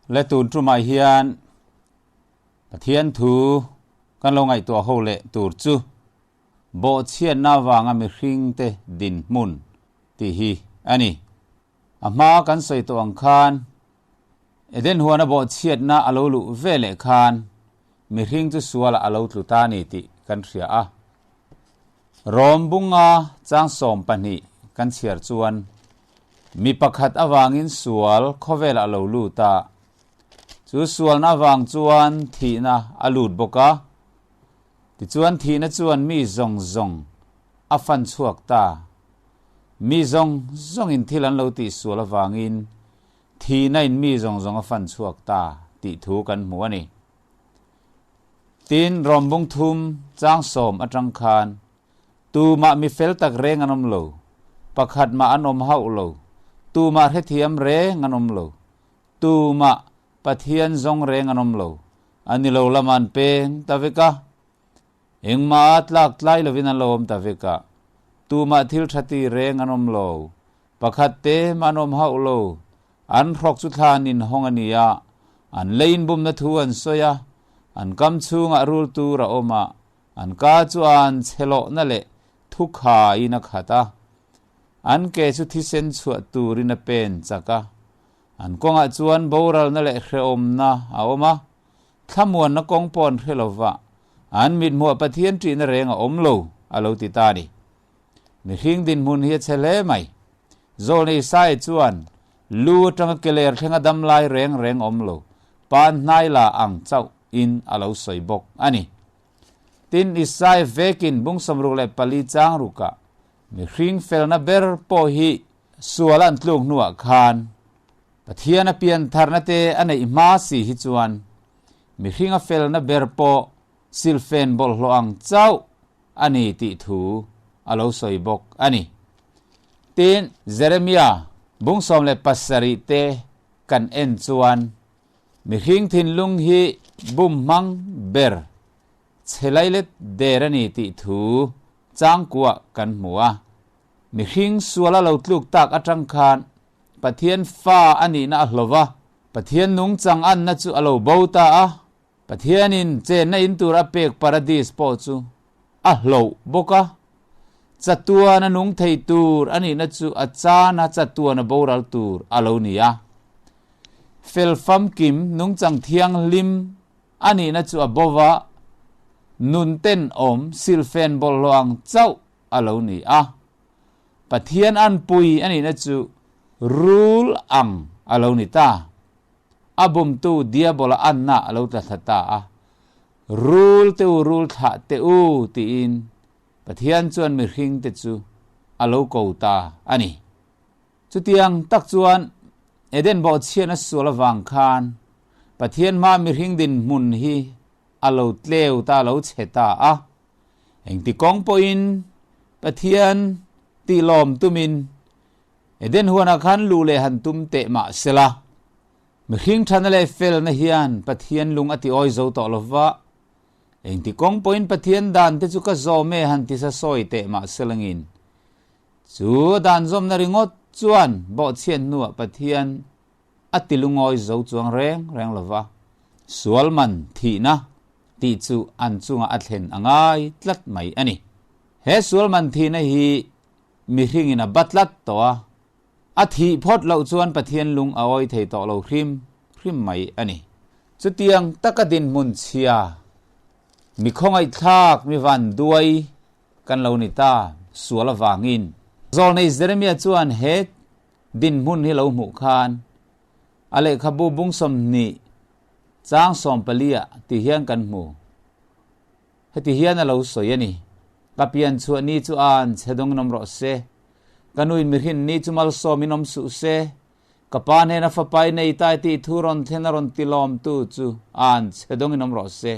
Le tun tumah hian Pathian thu kan lo ngaihtuah ho leh tur chu bawhchhiatna avanga mihringte dinhmun tih hi a ni. A hma kan sawi tawh ang khan Eden huana bawhchhiatna a lo luh ve leh khan mihring chu sualah a lo tlu ta a ni tih kan hria a. Rom bunga chang 12 kan chhiar chuan mi pakhat avangin sual khawvelah a lo lut a, chu sualna avang chuan thihna a lut bawk a. Tichuan thihna chuan mi zawng zawng a fan chhuak ta. Mi zawng zawngin thil an lo tihsual avangin Thihna in mi zawng zawng a fan chhuak ta tih thu kan hmu a ni. Tin, Rawmbung thum chang 10 atang khan tumah mi fel tak reng an awm lo, pakhat mah an awm hauh lo, tumah hrethiam reng an awm lo, tumah Pathian zawng reng an awm lo, a ni lo lama an peng ta vek a. Engmah a tlak tlai lovin an lo awm ta vek a, tumah thil tha ti reng an awm lo, Pakhat te mah an awm hauh lo. An hrawk chu thlan in hawng a ni a, an lei in bumna thu an sawi a, an kam chhungah rul tur a awm a, an ka chu an chhe lawhna leh thu khaiin a khat a. An ke chu thisen chhuah turin a pen chak a, an kawngah chuan boralna leh hrehawmna a awm a, thlamuanna kawng pawh an hre lova, an mithmuah Pathian ṭihna reng a awm lo, a lo ti ta a ni. Mihring dinhmun hi a chhe hle mai. Zawlnei Sai chuan lu atanga keler thlenga dam lai reng reng awm lo, pan hnai la ang chauh in a lo sawi bawk a ni. Tin, Isai vekin bung 64 chang rukah mihring felna ber pawh hi sual an tluk hnuah khan Pathian a pian tharna te a neih hma si hi chuan mihringa felna ber pawh silfen bawlhhlawh ang chauh a ni tih thu a lo sawi bawk a ni. Tin, Jeremia bung 17 te kan en chuan mihring thinlung hi bum hmang ber chhe lailet der a ni tih thu changkuah kan hmu a. Mihring sual a lo tluk tak atang khan Pathian fa a nihna a hlawh a, Pathian nungchang anna chu a lo bo ta a, Pathianin chenna in tur a pek paradis pawh chu a hloh bawk a, chatuan a nung thei tur a nihna chu a chana chatuan a boral tur a lo ni a. Fel famkim nungchang thianghlim a nihna chu a bo va, nun tenawm silfen bawlhhlawh ang chauh a lo ni a. Pathian anpui a nihna chu rul ang a lo ni ta. A bumtu Diabola anna a lo tla thla ta a, Rul te u, rul thlah te u, tiin Pathian chuan mihringte chu a lo ko ta a ni. Chutiang tak chuan Eden bawhchhiatna sual avang khan Pathian hmaa mihring dinhmun hi a lo tleu ta, a lo chhe ta a. Engti kawng pawhin Pathian tihlawm tumin Eden huanah khan luh leh han tum teh mah sela, mihring thana leh felna hian Pathian lung a ti awi zo tawh lo va, engti kawng pawhin Pathian dan te chu ka zawm e han ti sa sawi teh mah selangin, chu dan zawmna ringawt chuan bawhchhiat hnuah Pathian a ti lungawi zo chuang reng reng lo va, sual man thihna tih chu an chungah a thlen a ngai tlat mai a ni. He sual man thihna hi Mihringin a ba tlat tawh a, a thih phawt loh chuan Pathian lung a awi thei tawh lo hrim hrim mai a ni. Chutiang taka dinhmun chhia, mi khawngaihthlak, mi van duai kan lo ni ta sual avangin. Zawlnei Jeremia chuan he dinhmun hi lo hmuh khan a lehkhabu bung 20 chang 14 ah ti hian kan hmu. Heti hian a lo sawi a ni, Ka pian chhuah ni chu an chhe dawngin awm rawh se, ka nuin mihrin ni chu malsawmin awm suh se, ka pa hnena fapa i nei tai tih thu rawn thlen a rawn ti lawmtu chu an chhe dawngin awm rawh se.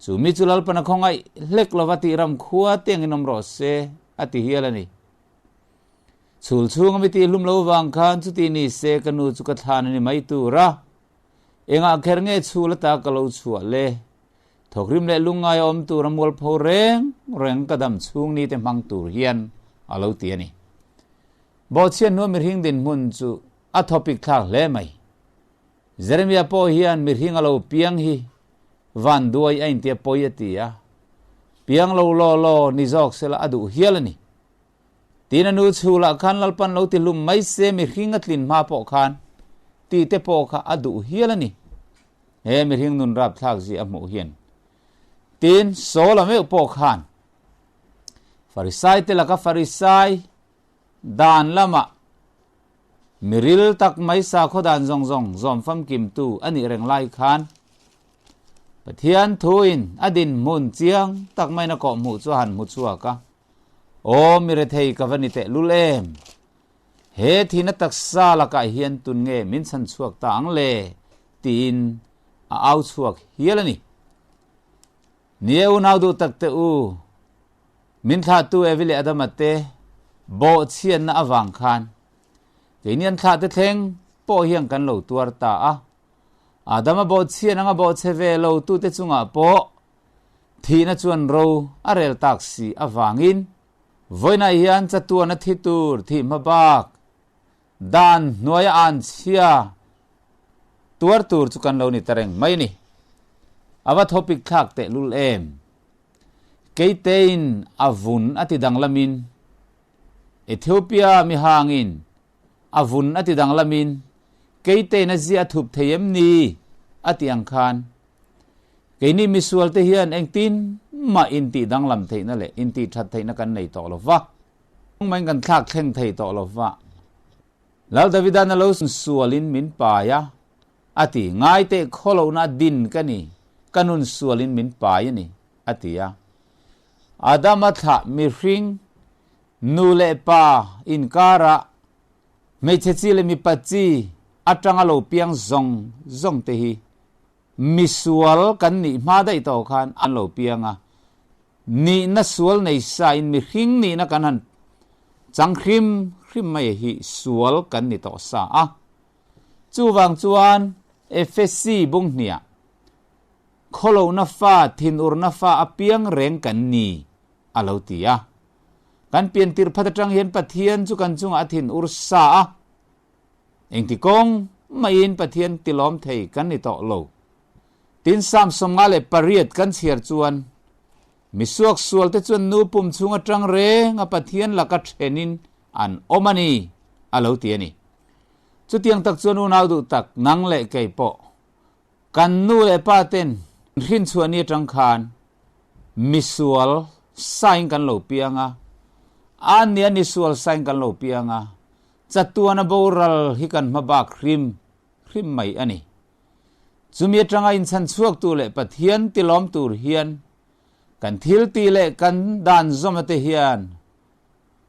Chu mi chu Lalpan a khawngaih hlek lova tih ram khua te angin awm rawh se, a ti hial a ni. Chhul chhunga mi tihhlum lo vang khan chuti ni se ka nu chu ka thlan a ni mai tur a, engah kher nge chhul ata ka lo chhuah le? Thawkrim leh lungngai a awm tur a mualpho reng reng ka dam chhung ni te hmang tur hian a lo ti a ni. Bawhchhiat hnu a mihring dinhmun chu a thawpik thlak hle mai. Jeremia pawh hian mihring a lo piang hi van duai a intia pawi a ti a, piang lo law law ni zawk sela a duh hial a ni. Tin a nu chhulah khan Lalpan lo ti hlum mai se mihring a tlin hma pawh khan tih te pawh kha a duh hial a ni. He mihring nun rapthlak zia a hmuh hian tin Saul-a meuh pawh khan Farisai te laka Farisai dan lamah miril tak mai sakhaw dan zawng zawng zawm famkimtu a nih reng lai khan Pathian thuin a dinhmun chiang tak maiin a kawhhmuh chu a han hmu chhuak a. Aw mi rethei ka va ni teh lul em! He thihna taksa lakah hian tun nge min chhan chhuak ta ang le? tiin a au chhuak hial a ni. Ni e unau duh tak te u, min thlahtu Evi leh Adama te bawhchhiatna avang khan keini an thlahte thleng pawh hian kan lo tuar ta a. Adama bawhchhiat anga bawhchhe ve lo tute chungah pawh Thihna chuan ro a rel tak si avangin vawiinah hian chatuana thi tur thih hma bak dan hnuaia an chhia tuar tur chu kan lo ni ta reng mai a ni. A va thawpik thlak tehlul em? Keitein a vun a ti danglamin Ethiopia mihangin a vun a ti danglamin keitein a zia a thup thei em ni? a ti ang khan Keini misualte hian engtin mah intih danglam theihna leh intih that theihna kan nei tawh lo va, engmah kan thlak thleng thei tawh lo va. Lal Davidan a lo sualin min pai a, a ti, Ngai teh khawlohna a din ka ni, ka nun sualin min pai a ni, a ti a. Adama thlah mihring nu leh pa inkarah hmeichhe chi leh mipa chi atanga lo piang zawng zawng te hi Misual kan nih hma daih tawh khan an lo piang a, nihna sual nei sa in mihring nihna kan han chang hrim hrim mai hi sual kan ni tawh sa a. Chuvang chuan Efesi bunghniah khawlohna fa, thinurna fa a piang reng kan ni a lo ti a. Kan piantir phat atang hian Pathian chu kan chungah a thinur sa a. Engti kawng maiin Pathian tilawm thei kan ni tawh lo. Tin Psalm 58 kan chhiar chuan, Mi suaksualte chuan nu pum chhung atang reng a Pathian laka thenin an awm a ni, a lo ti a ni. Chutiang tak chuan unau duh tak nang leh kei pawh kan nu leh pa ten hrinchhuah ni atang khan misual sain kan lo piang a, a nia ni sual sain kan lo piang a, Chatuana boral hi kan hma bak hrim hrim mai a ni. Chumi atanga inchhan chhuak tur leh Pathian tilawm tur hian kan thil tih leh kan dan zawma te hian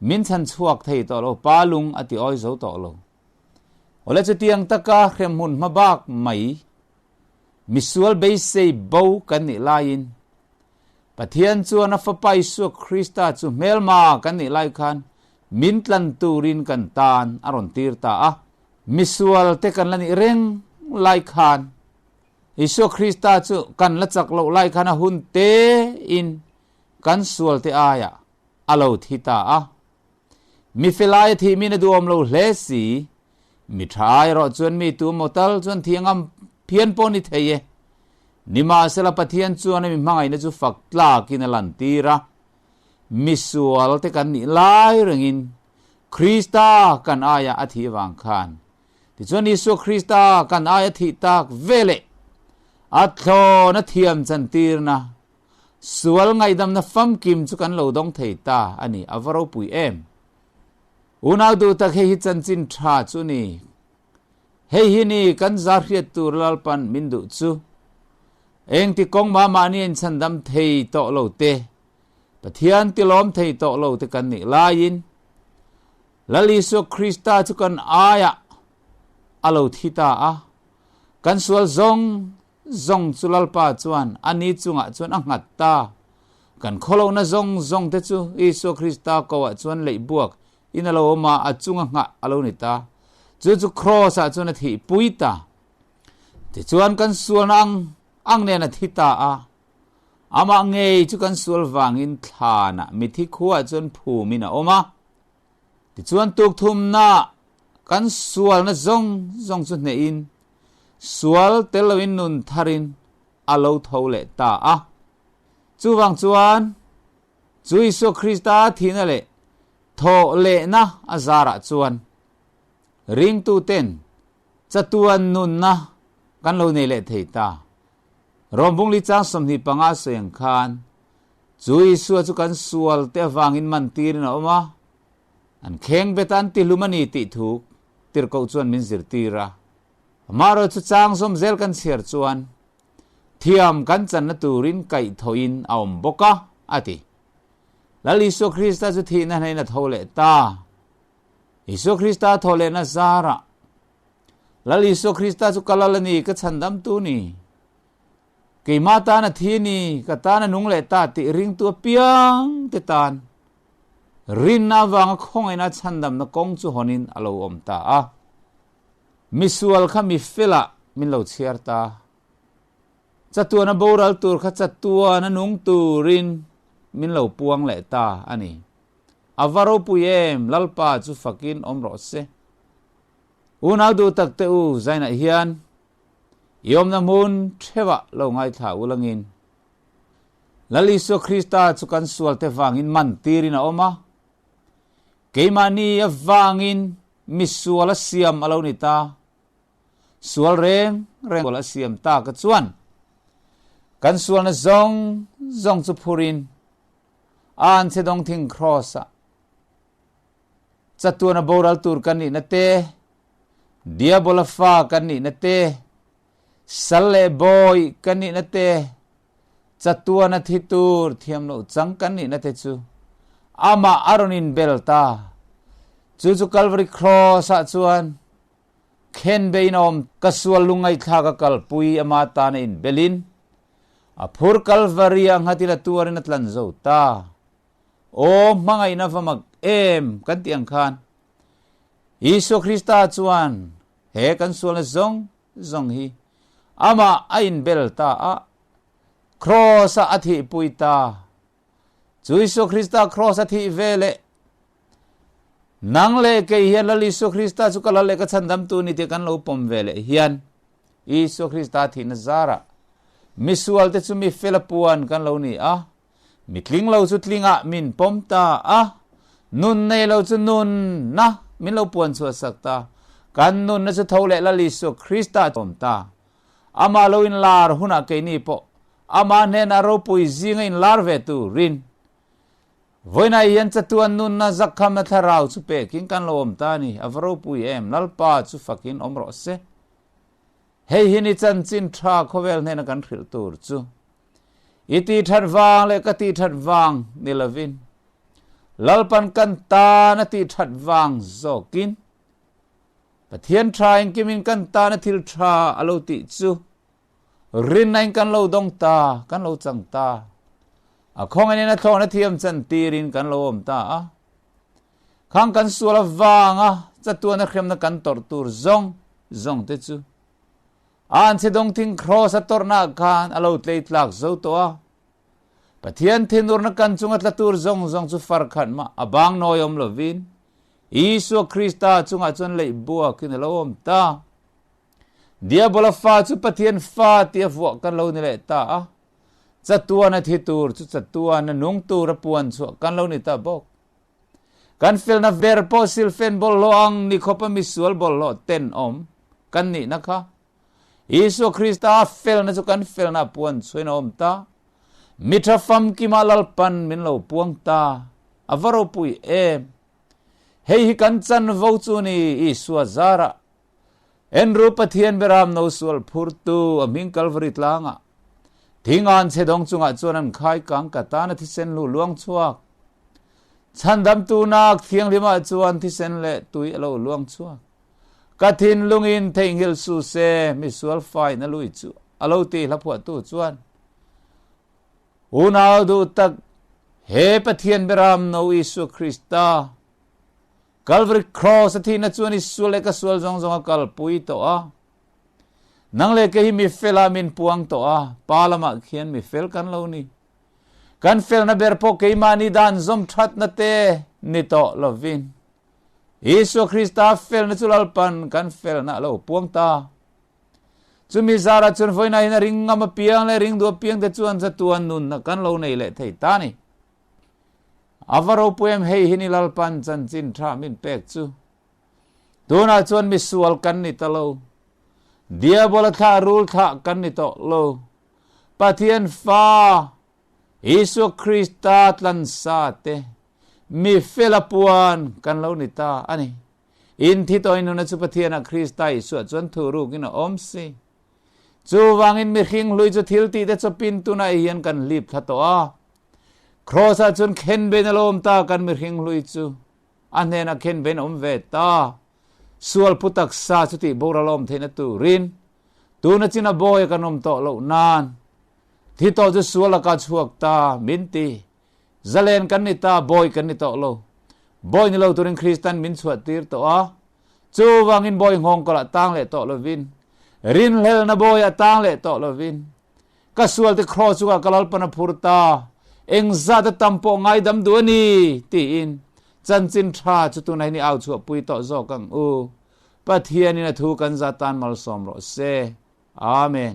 min chhan chhuak thei tawh lo, pa lung a ti awi zo tawh lo. Awle chutiang taka hremhmun hma bak mai misual beisei bo kan nih laiin Pathian chuan a Fapa Isua Krista chu hmelma kan nih lai khan min tlan turin kan tan a rawn tir ta a. Misual te kan la nih reng lai khan Isua Krista chu kan la chak loh lai khan a hun te in kan sual te aiah a lo thi ta a. Mi felai a thih min a duhawm lo hle si. Mi tha erawh chuan mi tu maw tal chuan thi a ngam phian pawh ni thei e. Nimahsela Pathian chuan a mi hmangaihna chu fak tlakin a lantir a. Misual te kan nih lai rengin Krista kan aia a thih vang khan tichuan Isua Krista kan aia thih tak veleh a thlawn a thiam chantirna Sual ngaihdamna famkim chu kan lo dawng thei ta a ni, a va ropui em! Unau duh tak hei hi chanchin tha chu ni. Hei hi ni kan za hriat tur Lalpan min duh chu. Engti kawng mah mahni a inchhandam thei tawh lo te, Pathian tilawm thei tawh lo te kan nih laiin, Lal Isua Krista chu kan aiah a lo thi ta a, kan sual zawng Zawng chu Lalpa chuan a ni chungah chuan a nghat ta. Kan khawlohna zawng zawng te chu Isua Krista ko ah chuan leih buak in a lo awm a, a chunga nghah a lo ni ta. Chu chu Kraws ah chuan a thih pui ta. Tichuan kan sualna ang ang nen a thi ta a. Amah ngei chu kan sual vangin thlanah mithi khuaah chuan phum in a awm a. Tichuan tukthumna kan sualna zawng zawng chu hnehin. Sual tel loin nun tharin a lo tho leh ta a. Chuvang chuan chu Isua Krista thihna leh thawh lehna a zarah chuan ringtuten chatuan nunna kan lo nei leh thei ta. Rawmbungli chang 25 sawi ang khan chu Isua chu kan sual te avangin man tirin a awm a, an kheng bet a an tihlum a ni tih thu tirhkoh chuan min zirtir a. Amaherawh chu chang zawm zel kan chhiar chuan thiam kan channa turin kaihthawhin a awm bawk a, a ti. Lal Isua Krista chu thihna hnain a tho leh ta. Isua Krista thaw lehna zarah Lal Isua Krista chu ka lal a ni, ka chhandamtu ni. Keimah tan a thi ni, ka tan a nung leh ta tih ringtu apiang te tan rinna avanga khawngaihna chhandamna kawng chu hawnin a lo awm ta a. Misual kha mi felah min lo chhiar ta. Chatuana boral tur kha chatuana nung turin min lo puang leh ta a ni. A va ropui em, Lalpa chu fakin awm rawh se. Unau duh tak te u, Zainah hian i awmna hmun theuhah lo ngaithla u langin Lal Isua Krista chu kan sualte vangin man tirin a awm a, keimahni avangin misual a siam a lo ni ta. Sual reng reng a siam ta ka chuan kan sualna zawng zawng chu phurin a anchhe dawng thing kraws-ah Chatuana boral tur kan nihna te, Diabola fa kan nihna te, sal leh bawi kan nihna te, chatuana thi tur thiam loh chang kan nihna te chu amah a rawn inbel ta. Chu chu Calvary Cross-ah chuan khen bein a awm. Ka sual lungngaihthlak a kalpui ama tana inbelin a phur Calvary-ah nghatin a tuarin a tlan zo ta. Aw, hmangaihna va mak em kan tih ang khan Isua Krista chuan he kan sualna zawng zawng hi amah a inbel ta a, Kraws-ah a thihpui ta. Chu Isua Krista Kraws a thih ve leh nang leh kei hian Lal Isua Krista chu ka lal leh ka chhandamtu ni tih kan lo pawm ve leh hian Isua Krista thihna zarah misualte chu mi fela puan kan lo ni a. Mi tling lo chu tlingah min pawm ta a, nun nei lo chu nunna min lo puan chhuah sak ta. Kan nunna chu tho leh Lal Isua Krista a awm ta. Amah lo inlar hunah keini pawh amah hnenah ropui zinga inlar ve turin vawiinah hian chatuan nunna zakkhamna thlarau chu pekin kan lo awm ta a ni. A va ropui em! Lalpa chu fakin awm rawh se. Hei hi ni chanchin tha khawvel hnena kan hrilh tur chu. I ti that vang leh ka ti that vang ni lovin Lalpan kan tan a ti that vang zawkin Pathian tha engkimin kan tan a thil tha a lo tih chu rinna in kan lo dawng ta, kan lo chang ta. A khawngin a thlawhna thiam chan tirin kan lo awm ta a. Khang kan sual avanga chatuana hremna kan tawrh tur zawng zawng te chu An chhe dawng thing kraws a tawrhna khan a lo tlei tlak zo tawh a. Pathian thinurna kan chunga tla tur zawng zawng chu far khat mah a bang nawi awm lovin Isua Krista chungah chuan leih buakin a lo awm ta. Diabola fa chu Pathian fa tia vuah kan lo ni leh ta a. Chatuana thi tur chu chatuana nung tura puan chhuah kan lo ni ta bawk. Kan felna ber pawh silfen bawlhhlawh ang ni khawpa misual bawlhhlawh tenawm kan nihna kha Isua Krista felna chu kan felna puan chhuain a awm ta. Mi tha famkima Lalpan min lo puang ta. A va ropui em! Hei hi kan chanvo chu ni Isua zarah. Enru Pathian beram no sual phurtu a hming Kalvari tlangah thingan chhe dawng chungah chuan an khai kang ka tana thisen lu luang chhuak. Chhandamtu nak thianghlimah chuan thisen leh tui a lo luang chhuak. Ka thinlungin theihnghilh su se misual fain a lui chu a lo ti hla phuahtu chuan unau duh tak he Pathian beram no Isua Krista Calvary Cross a thihna chuan i sual leh ka sual zawng zawng a kalpui tawh a. Nang leh kei hi mi fela min puang tawh a, pa lamah khian mi fel kan lo ni. Kan felna ber pawh keimahni dan zawm thatna te ni tawh lovin Isua Krista felna chu Lalpan kan felna a lo puang ta. Chumi zarah chuan vawiinah hian a ring ngam apiang leh ring duh apiang te chuan chatuan nunna kan lo nei leh thei ta a ni. A va ropui em hei hi ni Lalpan chanchin tha min pek chu. Tunah chuan misual kan ni ta lo. Diabola thlah rul thlah kan ni tawh lo. Pathian fa Isua Krista tlansa te mi fela puan kan lo ni ta a ni. In thi tawhin nuna chu Pathianah Krista Isua chuan thu rukin a awm si. Chuvangin mihring hlui chu thil tih te chawpin tunah hian kan hlip thla tawh a. Kraws-ah chuan khenben a lawm ta kan mihring hlui chu a hnenah khenben a awm ve ta. Sual pu taksa chu tih boral a awm theihna turin tuna chin a bawi a kan awm tawh loh nan thi tawh chu sual a ka chhuak ta min ti. Zalen kan ni ta, bawi kan ni tawh lo. Bawi ni lo turin Kristan min chhuah tir tawh a, chuvangin bawi nghawng kawlah tang leh tawh lovin, rinhlelna bawiah tang leh tawh lovin, ka sual te kraws chungah ka Lalpan a phur ta, engzat a tam pawh ngaidam duh a ni, tiin chanchin tha chu tunah hian i au chhuahpui tawh zawk ang u. Pathianin a thu kan za tan malsawm rawh se. Amen.